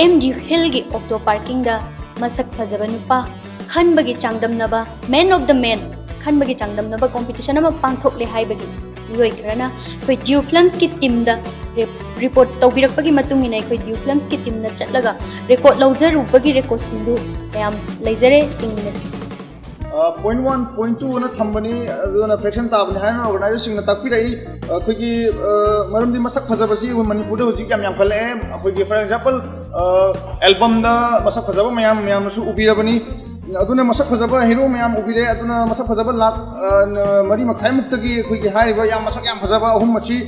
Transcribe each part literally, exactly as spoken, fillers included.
M D U ꯍꯤꯜꯒꯤ auto ꯄꯥꯔꯀꯤꯡꯗ ꯃꯁꯛ ꯐꯖꯕ ꯅꯨꯄꯥ ꯈꯟꯕꯒꯤ ꯆꯥꯡꯗꯝꯅꯕ, ꯃꯦꯟ ꯑꯣꯐ ꯗ ꯃꯦꯟ ꯈꯟꯕꯒꯤ ꯆꯥꯡꯗꯝꯅꯕ ꯀꯣꯝꯄꯤꯇꯤꯁꯟ ꯑꯃ ꯄꯥꯡꯊꯣꯛꯂꯦ ꯍꯥꯏꯕꯒꯤ ꯃꯤꯑꯣꯏ ꯈꯔꯅ ꯑꯩꯈꯣꯏ ꯗ꯭ꯌꯨ ꯐꯤꯂꯝꯁꯀꯤ ꯇꯤꯝꯗ ꯔꯤꯞ-, ꯔꯤꯄꯣꯔꯠ ꯇꯧꯕꯤꯔꯛꯄꯒꯤ ꯃꯇꯨꯡ ꯏꯟꯅ ꯑꯩꯈꯣꯏ ꯗ꯭ꯌꯨ ꯐꯤꯂꯝꯁꯀꯤ ꯇꯤꯝꯅ ꯆꯠꯂꯒ ꯔꯦꯀꯣꯔꯠ ꯂꯧꯖꯔꯨꯕꯒꯤ ꯔꯦꯀꯣꯔꯠꯁꯤꯡꯗꯨ ꯃꯌꯥꯝ ꯂꯩꯖꯔꯦ, ꯌꯦꯡꯃꯤꯟꯅꯁꯤ꯫ ꯄꯣꯏꯟꯠ ꯋꯥꯟ ꯄꯣꯏꯟꯠ ꯇꯨ ꯑꯅ ꯊꯝꯕꯅꯤ, ꯑꯗꯨꯅ ꯐ꯭ꯔꯦꯛꯁꯟ ꯇꯥꯕꯅꯤ ꯍꯥꯏꯅ ꯑꯣꯔꯒꯅꯥꯏꯖꯔꯁꯤꯡꯅ ꯇꯥꯛꯄꯤꯔꯛꯏ꯫ ꯑꯩꯈꯣꯏꯒꯤ ꯑ, ꯃꯔꯝꯗꯤ ꯃꯁꯛ ꯐꯖꯕꯁꯤ ꯑꯩꯈꯣꯏ ꯃꯅꯤꯄꯨꯔꯗ ꯍꯧꯖꯤꯛ ꯌꯥꯝ ꯌꯥꯝꯈꯠꯂꯛꯑꯦ꯫ ꯑꯩꯈꯣꯏꯒꯤ for example, ꯑꯦꯜꯕꯝꯗ ꯃꯁꯛ ꯐꯖꯕ ꯃꯌꯥꯝ ꯃꯌꯥꯝꯅꯁꯨ ꯎꯕꯤꯔꯕꯅꯤ꯫ ꯑꯗꯨꯅ ꯃꯁꯛ ꯐꯖꯕ ꯍꯦꯔꯣ ꯃꯌꯥꯝ ꯎꯕꯤꯔꯦ꯫ ꯑꯗꯨꯅ ꯃꯁꯛ ꯐꯖꯕ ꯂꯥꯛ ꯑ, ꯃꯔꯤ ꯃꯈꯥꯏꯃꯨꯛꯇꯒꯤ ꯑꯩꯈꯣꯏꯒꯤ ꯍꯥꯏꯔꯤꯕ ꯌꯥꯝ ꯃꯁꯛ ꯌꯥꯝ ꯐꯖꯕ ꯑꯍꯨꯝ ꯑꯁꯤ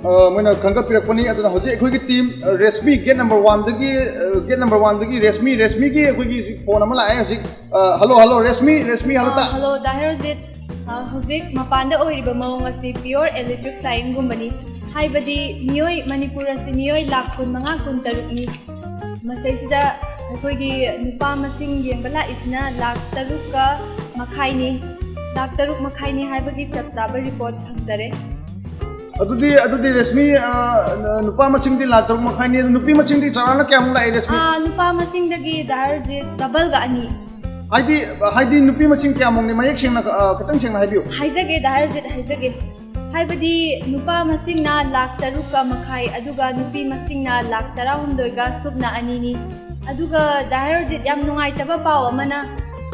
ꯑ, ꯃꯣꯏꯅ ꯈꯟꯒꯠꯄꯤꯔꯛꯄꯅꯤ꯫ ꯑꯗꯨꯅ ꯍꯧꯖꯤꯛ ꯑꯩꯈꯣꯏꯒꯤ ꯇꯤꯝ, ꯑ, ꯔꯦꯁꯃꯤ, ꯒꯦꯠ ꯅꯝꯕꯔ ꯋꯥꯟꯗꯒꯤ, ꯑ, ꯒꯦꯠ ꯅꯝꯕꯔ ꯋꯥꯟꯗꯒꯤ ꯔꯦꯁꯃꯤ, ꯔꯦꯁꯃꯤꯒꯤ ꯑꯩꯈꯣꯏꯒꯤ ꯍꯧꯖꯤꯛ ꯐꯣꯟ ꯑꯃ ꯂꯥꯛꯑꯦ ꯍꯧꯖꯤꯛ꯫ ꯑ, hello, hello, Rashmi, Rashmi, hello. ꯑ, ꯍꯜꯂꯣ, ꯗꯥ ꯍꯦꯔꯣꯖꯤꯠ꯫ ꯑ, ꯍꯧꯖꯤꯛ ꯃꯄꯥꯟꯗ ꯑꯣꯏꯔꯤꯕ ꯃꯑꯣꯡ ꯑꯁꯤ pure electric flyingꯒꯨꯝꯕꯅꯤ꯫ ꯍꯥꯏꯕꯗꯤ ꯃꯤꯑꯣꯏ, ꯃꯅꯤꯄꯨꯔ ꯑꯁꯤ ꯃꯤꯑꯣꯏ ꯂꯥꯈ ꯀꯨꯟ ꯃꯉꯥ, ꯀꯨꯟ ꯇꯔꯨꯛꯅꯤ꯫ ꯃꯁꯤꯁꯤꯗ ꯑꯩꯈꯣꯏꯒꯤ ꯅꯨꯄꯥ ꯃꯁꯤꯡ ꯌꯦꯡꯕ ꯂꯥꯛꯏꯁꯤꯅ ꯂꯥꯈ ꯇꯔꯨꯛꯀ ꯃꯈꯥꯏꯅꯤ꯫ ꯂꯥꯈ ꯇꯔꯨꯛ ꯃꯈꯥꯏꯅꯤ ꯍꯥꯏꯕꯒꯤ ꯆꯞ ꯆꯥꯕ ꯔꯤꯄꯣꯔꯠ ꯐꯪꯖꯔꯦ꯫ ꯑꯗꯨꯗꯤ, ꯑꯗꯨꯗꯤ ꯔꯦꯁꯃꯤ, ꯑ, ꯅꯨꯄꯥ ꯃꯁꯤꯡꯗꯤ ꯂꯥꯈ ꯇꯔꯨꯛ ꯃꯈꯥꯏꯅꯤ, ꯑꯗꯨ ꯅꯨꯄꯤ ꯃꯁꯤꯡꯗꯤ ꯆꯥꯎꯔꯥꯛꯅ ꯀꯌꯥꯃꯨꯛ ꯂꯥꯛꯑꯦ, ꯔꯦꯁꯃꯤ? ꯑ, ꯅꯨꯄꯥ ꯃꯁꯤꯡꯗꯒꯤ ꯗꯥ ꯍꯦꯔꯣꯖꯤꯠ ꯗꯕꯜꯒ ꯑꯅꯤ꯫ ꯍꯥꯏꯗꯤ, ꯍꯥꯏꯗꯤ ꯅꯨꯄꯤ ꯃꯁꯤꯡ ꯀꯌꯥꯃꯨꯛꯅꯤ? ꯃꯌꯦꯛ ꯁꯦꯡꯅ, ꯑ, ꯈꯤꯇꯪ ꯁꯦꯡꯅ ꯍꯥꯏꯕꯤꯌꯨ꯫ ꯍꯥꯏꯖꯒꯦ, ꯗꯥ ꯍꯦꯔꯣꯖꯤꯠ, ꯍꯥꯏꯖꯒꯦ꯫ ꯍꯥꯏꯕꯗꯤ ꯅꯨꯄꯥ ꯃꯁꯤꯡꯅ ꯂꯥꯈ ꯇꯔꯨꯛꯀ ꯃꯈꯥꯏ, ꯑꯗꯨꯒ ꯅꯨꯄꯤ ꯃꯁꯤꯡꯅ ꯂꯥꯈ ꯇꯔꯥꯍꯨꯝꯗꯣꯏꯒ ꯁꯨꯞꯅ ꯑꯅꯤꯅꯤ꯫ ꯑꯗꯨꯒ ꯗꯥ ꯍꯦꯔꯣꯖꯤꯠ, ꯌꯥꯝ ꯅꯨꯡꯉꯥꯏꯇꯕ ꯄꯥꯎ ꯑꯃꯅ,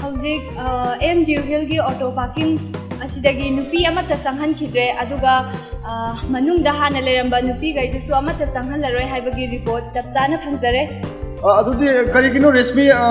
ꯍꯧꯖꯤꯛ, ꯑ, ꯑꯦꯝ ꯗꯤ ꯌꯨ ꯍꯤꯜꯒꯤ ꯑꯣꯇꯣ ꯄꯥꯔꯀꯤꯡ ꯑꯁꯤꯗꯒꯤ ꯅꯨꯄꯤ ꯑꯃꯠꯇ ꯆꯪꯍꯟꯈꯤꯗ꯭ꯔꯦ꯫ ꯑꯗꯨꯒ, ꯑ, ꯃꯅꯨꯡꯗ ꯍꯥꯟꯅ ꯂꯩꯔꯝꯕ ꯅꯨꯄꯤꯈꯩꯗꯨꯁꯨ ꯑꯃꯠꯇ ꯆꯪꯍꯜꯂꯔꯣꯏ ꯍꯥꯏꯕꯒꯤ ꯔꯤꯄꯣꯔꯠ ꯆꯞ ꯆꯥꯅ ꯐꯪꯖꯔꯦ꯫ ꯑ, ꯑꯗꯨꯗꯤ ꯀꯔꯤꯒꯤꯅꯣ ꯔꯦꯁꯃꯤ, ꯑ,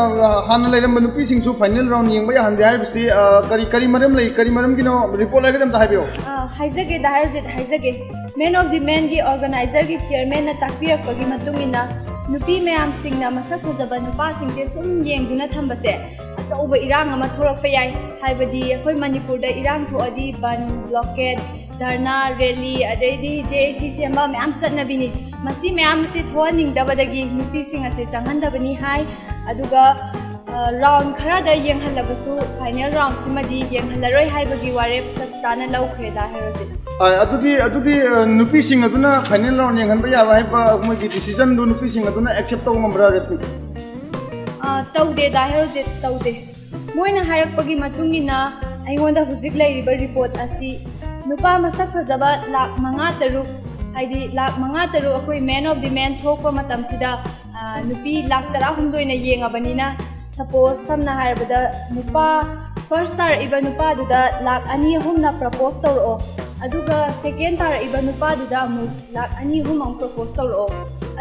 ꯍꯥꯟꯅ ꯂꯩꯔꯝꯕ ꯅꯨꯄꯤꯁꯤꯡꯁꯨ ꯐꯥꯏꯅꯦꯜ ꯔꯥꯎꯟ ꯌꯦꯡꯕ ꯌꯥꯍꯟꯗꯦ ꯍꯥꯏꯔꯤꯕꯁꯤ, ꯑ, ꯀꯔꯤ, ꯀꯔꯤ ꯃꯔꯝ ꯂꯩ, ꯀꯔꯤ ꯃꯔꯝꯒꯤꯅꯣ? ꯔꯤꯄꯣꯔꯠ ꯂꯩꯔꯒꯗꯤ ꯑꯝꯇ ꯍꯥꯏꯕꯤꯌꯨ꯫ ꯑ, ꯍꯥꯏꯖꯒꯦ, ꯗꯥ ꯍꯦꯔꯣꯖꯤꯠ, ꯍꯥꯏꯖꯒꯦ꯫ ꯃꯦꯟ ꯑꯣꯐ ꯗꯤ ꯃꯦꯟꯒꯤ ꯑꯣꯔꯒꯅꯥꯏꯖꯔꯒꯤ ꯆꯤꯌꯔꯃꯦꯟꯅ ꯇꯥꯛꯄꯤꯔꯛꯄꯒꯤ ꯃꯇꯨꯡ ꯏꯟꯅ, ꯅꯨꯄꯤ ꯃꯌꯥꯝꯁꯤꯡꯅ ꯃꯁꯛ ꯐꯖꯕ ꯅꯨꯄꯥꯁꯤꯡꯁꯦ ꯁꯨꯝ ꯌꯦꯡꯗꯨꯅ ꯊꯝꯕꯁꯦ ꯑꯆꯧꯕ ꯏꯔꯥꯡ ꯑꯃ ꯊꯣꯛꯂꯛꯄ ꯌꯥꯏ꯫ ꯍꯥꯏꯕꯗꯤ ꯑꯩꯈꯣꯏ ꯃꯅꯤꯄꯨꯔꯗ ꯏꯔꯥꯡ ꯊꯣꯛꯑꯗꯤ ꯕꯟ, ꯕ꯭ꯂꯣꯀꯦꯠ, ꯙꯔꯅꯥ, ꯔꯦꯂꯤ, ꯑꯗꯩꯗꯤ ꯖꯦ ꯑꯦ ꯁꯤ ꯁꯦꯝꯕ ꯃꯌꯥꯝ ꯆꯠꯅꯕꯤꯅꯤ꯫ ꯃꯁꯤ ꯃꯌꯥꯝ ꯑꯁꯤ ꯊꯣꯛꯍꯟꯅꯤꯡꯗꯕꯗꯒꯤ ꯅꯨꯄꯤꯁꯤꯡ ꯑꯁꯦ ꯆꯪꯍꯟꯗꯕꯅꯤ ꯍꯥꯏ꯫ ꯑꯗꯨꯒ, ꯑ, ꯔꯥꯎꯟ ꯈꯔꯗ ꯌꯦꯡꯍꯜꯂꯕꯁꯨ ꯐꯥꯏꯅꯦꯜ ꯔꯥꯎꯟꯁꯤꯃꯗꯤ ꯌꯦꯡꯍꯜꯂꯔꯣꯏ ꯍꯥꯏꯕꯒꯤ ꯋꯥꯔꯦꯞ ꯆꯞ ꯆꯥꯅ ꯂꯧꯈ꯭ꯔꯦ, ꯗꯥ ꯍꯦꯔꯣꯖꯤꯠ꯫ ꯑ, ꯑꯗꯨꯗꯤ ꯑꯗꯨꯗꯤ ꯑ, ꯅꯨꯄꯤꯁꯤꯡ ꯑꯗꯨꯅ ꯐꯥꯏꯅꯦꯜ ꯔꯥꯎꯟ ꯌꯦꯡꯍꯟꯕ ꯌꯥꯕ ꯍꯥꯏꯕ ꯃꯣꯏꯒꯤ ꯗꯤꯁꯤꯖꯟꯗꯨ ꯅꯨꯄꯤꯁꯤꯡ ꯑꯗꯨꯅ ꯑꯦꯛꯁꯦꯞ ꯇꯧꯕ ꯉꯝꯕ꯭ꯔꯥ, ꯔꯦꯁꯃꯤ? ꯑ, ꯇꯧꯗꯦ ꯗꯥ ꯍꯦꯔꯣꯖꯤꯠ, ꯇꯧꯗꯦ꯫ ꯃꯣꯏꯅ ꯍꯥꯏꯔꯛꯄꯒꯤ ꯃꯇꯨꯡ ꯏꯟꯅ ꯑꯩꯉꯣꯟꯗ ꯍꯧꯖꯤꯛ ꯂꯩꯔꯤꯕ ꯔꯤꯄꯣꯔꯠ ꯑꯁꯤ ꯅꯨꯄꯥ ꯃꯁꯛ ꯐꯖꯕ ꯂꯥꯛ ꯃꯉꯥ ꯇꯔꯨꯛ, ꯍꯥꯏꯗꯤ ꯂꯥꯛ ꯃꯉꯥ ꯇꯔꯨꯛ ꯑꯩꯈꯣꯏ ꯃꯦꯟ ꯑꯣꯐ ꯗꯤ ꯃꯦꯟ ꯊꯣꯛꯄ ꯃꯇꯝꯁꯤꯗ, ꯑ, ꯅꯨꯄꯤ ꯂꯥꯛ ꯇꯔꯥꯍꯨꯝꯗꯣꯏꯅ ꯌꯦꯡꯉꯕꯅꯤꯅ, ꯁꯄꯣꯁ ꯁꯝꯅ ꯍꯥꯏꯔꯕꯗ ꯅꯨꯄꯥ ꯐꯥꯔꯁ ꯇꯥꯔꯛꯏꯕ ꯅꯨꯄꯥꯗꯨꯗ ꯂꯥꯛ ꯑꯅꯤ ꯑꯍꯨꯝꯅ ꯄ꯭ꯔꯄꯣꯁ ꯇꯧꯔꯛꯑꯣ, ꯑꯗꯨꯒ ꯁꯦꯀꯦꯟ ꯇꯥꯔꯛꯏꯕ ꯅꯨꯄꯥꯗꯨꯗ ꯑꯃꯨꯛ ꯂꯥꯛ ꯑꯅꯤ ꯑꯍꯨꯝ ꯑꯃꯨꯛ ꯄ꯭ꯔꯄꯣꯁ ꯇꯧꯔꯛꯑꯣ,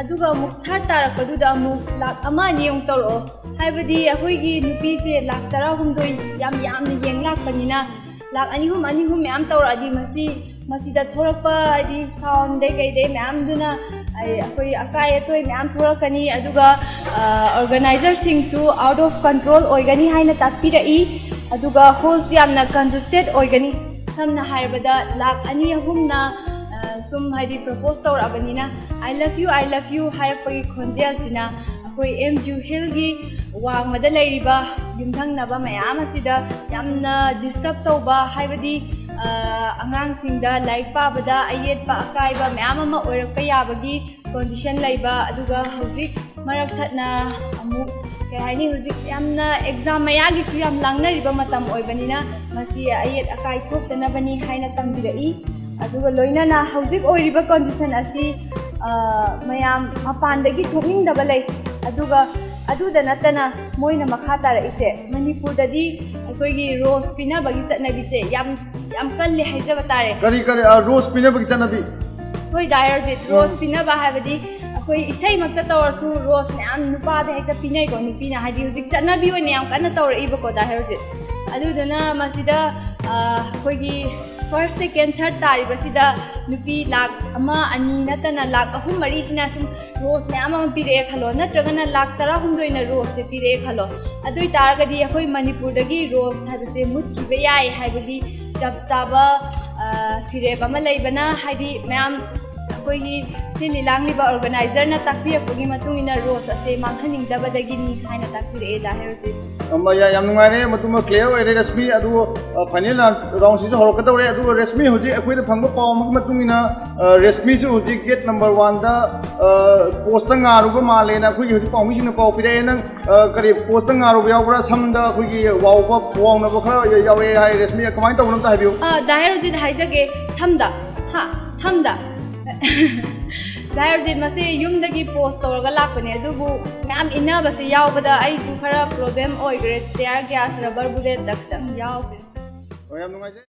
ꯑꯗꯨꯒ ꯑꯃꯨꯛ ꯊꯥꯔꯠ ꯇꯥꯔꯛꯄꯗꯨꯗ ꯑꯃꯨꯛ ꯂꯥꯛ ꯑꯃ ꯑꯅꯤ ꯑꯃꯨꯛ ꯇꯧꯔꯛꯑꯣ꯫ ꯍꯥꯏꯕꯗꯤ ꯑꯩꯈꯣꯏꯒꯤ ꯅꯨꯄꯤꯁꯦ ꯂꯥꯛ ꯇꯔꯥꯍꯨꯝꯗꯣꯏ ꯌꯥꯝ ꯌꯥꯝꯅ ꯌꯦꯡ ꯂꯥꯛꯄꯅꯤꯅ, ꯂꯥꯛ ꯑꯅꯤ ꯑꯍꯨꯝ, ꯑꯅꯤ ꯑꯍꯨꯝ ꯃꯌꯥꯝ ꯇꯧꯔꯛꯑꯗꯤ ꯃꯁꯤ, ꯃꯁꯤꯗ ꯊꯣꯛꯂꯛꯄ ꯍꯥꯏꯗꯤ ꯁꯥꯎꯟꯗꯩ ꯀꯩꯗꯩ ꯃꯌꯥꯝꯗꯨꯅ ꯑꯩ, ꯑꯩꯈꯣꯏ ꯑꯀꯥꯏ ꯑꯇꯣꯏ ꯃꯌꯥꯝ ꯊꯣꯛꯂꯛꯀꯅꯤ꯫ ꯑꯗꯨꯒ ꯑꯣꯔꯒꯅꯥꯏꯖꯔꯁꯤꯡꯁꯨ ꯑꯥꯎꯠ ꯑꯣꯐ ꯀꯟꯇ꯭ꯔꯣꯜ ꯑꯣꯏꯒꯅꯤ ꯍꯥꯏꯅ ꯇꯥꯛꯄꯤꯔꯛꯏ꯫ ꯑꯗꯨꯒ ꯍꯣꯜꯁꯨ ꯌꯥꯝꯅ ꯀꯟꯖꯦꯁꯇꯦꯠ ꯑꯣꯏꯒꯅꯤ꯫ ꯁꯝꯅ ꯍꯥꯏꯔꯕꯗ ꯂꯥꯛ ꯑꯅꯤ ꯑꯍꯨꯝꯅ, ꯑ, ꯁꯨꯝ ꯍꯥꯏꯗꯤ ꯄ꯭ꯔꯄꯣꯁ ꯇꯧꯔꯛꯑꯕꯅꯤꯅ, "I love you, I love you" ꯍꯥꯏꯔꯛꯄꯒꯤ ꯈꯣꯟꯖꯦꯜꯁꯤꯅ ꯑꯩꯈꯣꯏ ꯑꯦꯝ ꯖꯨ ꯍꯤꯜꯒꯤ ꯋꯥꯡꯃꯗ ꯂꯩꯔꯤꯕ ꯌꯨꯝꯊꯪꯅꯕ ꯃꯌꯥꯝ ꯑꯁꯤꯗ ꯌꯥꯝꯅ ꯗꯤꯁꯇꯔꯕ ꯇꯧꯕ, ꯍꯥꯏꯕꯗꯤ, ꯑ, ꯑꯉꯥꯡꯁꯤꯡꯗ ꯂꯥꯏꯔꯤꯛ ꯄꯥꯕꯗ ꯑꯌꯦꯠꯄ ꯑꯀꯥꯏꯕ ꯃꯌꯥꯝ ꯑꯃ ꯑꯣꯏꯔꯛꯄ ꯌꯥꯕꯒꯤ ꯀꯣꯟꯗꯤꯁꯟ ꯂꯩꯕ꯫ ꯑꯗꯨꯒ ꯍꯧꯖꯤꯛ ꯃꯔꯛ ꯊꯠꯅ ꯑꯃꯨꯛ, ꯀꯩ ꯍꯥꯏꯅꯤ, ꯍꯧꯖꯤꯛ ꯌꯥꯝꯅ ꯑꯦꯛꯖꯥꯝ ꯃꯌꯥꯒꯤꯁꯨ ꯌꯥꯝ ꯂꯥꯡꯅꯔꯤꯕ ꯃꯇꯝ ꯑꯣꯏꯕꯅꯤꯅ, ꯃꯁꯤ ꯑꯌꯦꯠ ꯑꯀꯥꯏ ꯊꯣꯛꯇꯅꯕꯅꯤ ꯍꯥꯏꯅ ꯇꯝꯕꯤꯔꯛꯏ꯫ ꯑꯗꯨꯒ ꯂꯣꯏꯅꯅ ꯍꯧꯖꯤꯛ ꯑꯣꯏꯔꯤꯕ ꯀꯣꯟꯗꯤꯁꯟ ꯑꯁꯤ, ꯑ, ꯃꯌꯥꯝ ꯃꯄꯥꯟꯗꯒꯤ ꯊꯣꯛꯅꯤꯡꯗꯕ ꯂꯩ꯫ ꯑꯗꯨꯒ ꯑꯗꯨꯗ ꯅꯠꯇꯅ ꯃꯣꯏꯅ ꯃꯈꯥ ꯇꯥꯔꯛꯏꯁꯦ, ꯃꯅꯤꯄꯨꯔꯗꯗꯤ ꯑꯩꯈꯣꯏꯒꯤ ꯔꯣꯁ ꯄꯤꯅꯕꯒꯤ ꯆꯠꯅꯕꯤꯁꯦ ꯌꯥꯝ, ꯌꯥꯝ ꯀꯜꯂꯦ ꯍꯥꯏꯖꯕ ꯇꯥꯔꯦ꯫ ꯀꯔꯤ ꯀꯔꯤ, ꯑ, ꯔꯣꯁ ꯄꯤꯅꯕꯒꯤ ꯆꯠꯅꯕꯤ? ꯍꯣꯏ ꯗꯥ ꯍꯦꯔꯣꯖꯤꯠ, ꯔꯣꯁ ꯄꯤꯅꯕ ꯍꯥꯏꯕꯗꯤ ꯑꯩꯈꯣꯏ ꯏꯁꯩꯃꯛꯇ ꯇꯧꯔꯁꯨ ꯔꯣꯁ ꯃꯌꯥꯝ ꯅꯨꯄꯥꯗ ꯍꯦꯛꯇ ꯄꯤꯅꯩꯀꯣ, ꯅꯨꯄꯤꯅ, ꯍꯥꯏꯗꯤ ꯍꯧꯖꯤꯛ ꯆꯠꯅꯕꯤ ꯑꯣꯏꯅ ꯌꯥꯝ ꯀꯟꯅ ꯇꯧꯔꯛꯏꯕꯀꯣ ꯗꯥ ꯍꯦꯔꯣꯖꯤꯠ꯫ ꯑꯗꯨꯗꯨꯅ ꯃꯁꯤꯗ, ꯑ, ꯑꯩꯈꯣꯏꯒꯤ ꯐꯥꯔꯁ, ꯁꯦꯀꯦꯟ, ꯊꯥꯔꯠ ꯇꯥꯔꯤꯕꯁꯤꯗ ꯅꯨꯄꯤ ꯂꯥꯛ ꯑꯃ, ꯑꯅꯤ ꯅꯠꯇꯅ ꯂꯥꯛ ꯑꯍꯨꯝ, ꯃꯔꯤꯁꯤꯅ ꯁꯨꯝ ꯔꯣꯁ ꯃꯌꯥꯝ ꯑꯃ ꯄꯤꯔꯛꯑꯦ ꯈꯜꯂꯣ, ꯅꯠꯇ꯭ꯔꯒꯅ ꯂꯥꯛ ꯇꯔꯥꯍꯨꯝꯗꯣꯏꯅ ꯔꯣꯁꯁꯦ ꯄꯤꯔꯛꯑꯦ ꯈꯜꯂꯣ꯫ ꯑꯗꯨ ꯑꯣꯏ ꯇꯥꯔꯒꯗꯤ ꯑꯩꯈꯣꯏ ꯃꯅꯤꯄꯨꯔꯗꯒꯤ ꯔꯣꯁ ꯍꯥꯏꯕꯁꯦ ꯃꯨꯠꯈꯤꯕ ꯌꯥꯏ ꯍꯥꯏꯕꯒꯤ ꯆꯞ ꯆꯥꯕ, ꯑ, ꯐꯤꯔꯦꯞ ꯑꯃ ꯂꯩꯕꯅ, ꯍꯥꯏꯗꯤ ꯃꯌꯥꯝ ꯑꯩꯈꯣꯏꯒꯤ ꯁꯤꯜꯂꯤ ꯂꯥꯡꯂꯤꯕ ꯑꯣꯔꯒꯅꯥꯏꯖꯔꯅ ꯇꯥꯛꯄꯤꯔꯛꯄꯒꯤ ꯃꯇꯨꯡ ꯏꯟꯅ ꯔꯣꯁ ꯑꯁꯦ ꯃꯥꯡꯍꯟꯅꯤꯡꯗꯕꯗꯒꯤꯅꯤ ꯍꯥꯏꯅ ꯇꯥꯛꯄꯤꯔꯛꯑꯦ ꯗꯥ ꯍꯦꯔꯣꯖꯤꯠ꯫ ꯑꯃ, ꯌꯥ- ꯌꯥꯝ ꯅꯨꯡꯉꯥꯏꯔꯦ, ꯃꯗꯨꯃ ꯀ꯭ꯂꯤꯌꯥꯔ ꯑꯣꯏꯔꯦ ꯔꯦꯁꯃꯤ꯫ ꯑꯗꯨ ꯐꯥꯏꯅꯦꯜ ꯔꯥꯎꯟꯁꯤꯁꯨ ꯍꯧꯔꯛꯀꯗꯧꯔꯦ꯫ ꯑꯗꯨꯒ ꯔꯦꯁꯃꯤ, ꯍꯧꯖꯤꯛ ꯑꯩꯈꯣꯏꯗ ꯐꯪꯕ ꯄꯥꯎ ꯑꯃꯒꯤ ꯃꯇꯨꯡ ꯏꯟꯅ, ꯑ, ꯔꯦꯁꯃꯤꯁꯨ ꯍꯧꯖꯤꯛ ꯒꯦꯠ ꯅꯝꯕꯔ ꯋꯥꯟꯗ ꯄꯣꯁꯇ ꯉꯥꯔꯨꯕ ꯃꯥꯜꯂꯦꯅ ꯑꯩꯈꯣꯏꯒꯤ ꯍꯧꯖꯤꯛ ꯄꯥꯎꯃꯤꯁꯤꯡꯅ ꯄꯥꯎ ꯄꯤꯔꯛꯑꯦ꯫ ꯅꯪ, ꯑ, ꯀꯔꯤ, ꯄꯣꯁꯇ ꯉꯥꯔꯨꯕ ꯌꯥꯎꯕ꯭ꯔꯥ? ꯁꯝꯗ ꯑꯩꯈꯣꯏꯒꯤ ꯋꯥꯎꯕ, ꯋꯥꯎꯅꯕ ꯈꯔ ꯌꯥꯎꯔꯛꯑꯦ ꯍꯥꯏ꯫ ꯔꯦꯁꯃꯤ, ꯀꯃꯥꯏꯅ ꯇꯧꯕꯅꯣ ꯑꯝꯇ ꯍꯥꯏꯕꯤꯌꯨ꯫ ꯑ, ꯗꯥ ꯍꯦꯔꯣꯖꯤꯠ, ꯍꯥꯏꯖꯒꯦ꯫ ꯁꯝꯗ, ꯍꯥ, ꯁꯝꯗ꯫ ꯗꯥ ꯍꯦꯔꯣꯖꯤꯠ, ꯃꯁꯤ ꯌꯨꯝꯗꯒꯤ ꯄꯣꯁ ꯇꯧꯔꯒ ꯂꯥꯛꯄꯅꯦ, ꯑꯗꯨꯕꯨ ꯃꯌꯥꯝ ꯏꯟꯅꯕꯁꯤ ꯌꯥꯎꯕꯗ ꯑꯩꯁꯨ ꯈꯔ ꯄ꯭ꯔꯣꯕ꯭ꯂꯦꯝ ꯑꯣꯏꯈ꯭ꯔꯦ꯫ ꯇꯤꯌꯥꯔ ꯒ꯭ꯌꯥꯁ ꯔꯕꯔ ꯕꯨꯂꯦꯠꯇ ꯈꯤꯇꯪ ꯌꯥꯎꯈ꯭ꯔꯦ꯫ ꯑꯣ, ꯌꯥꯝ ꯅꯨꯡꯉꯥꯏꯖꯩ꯫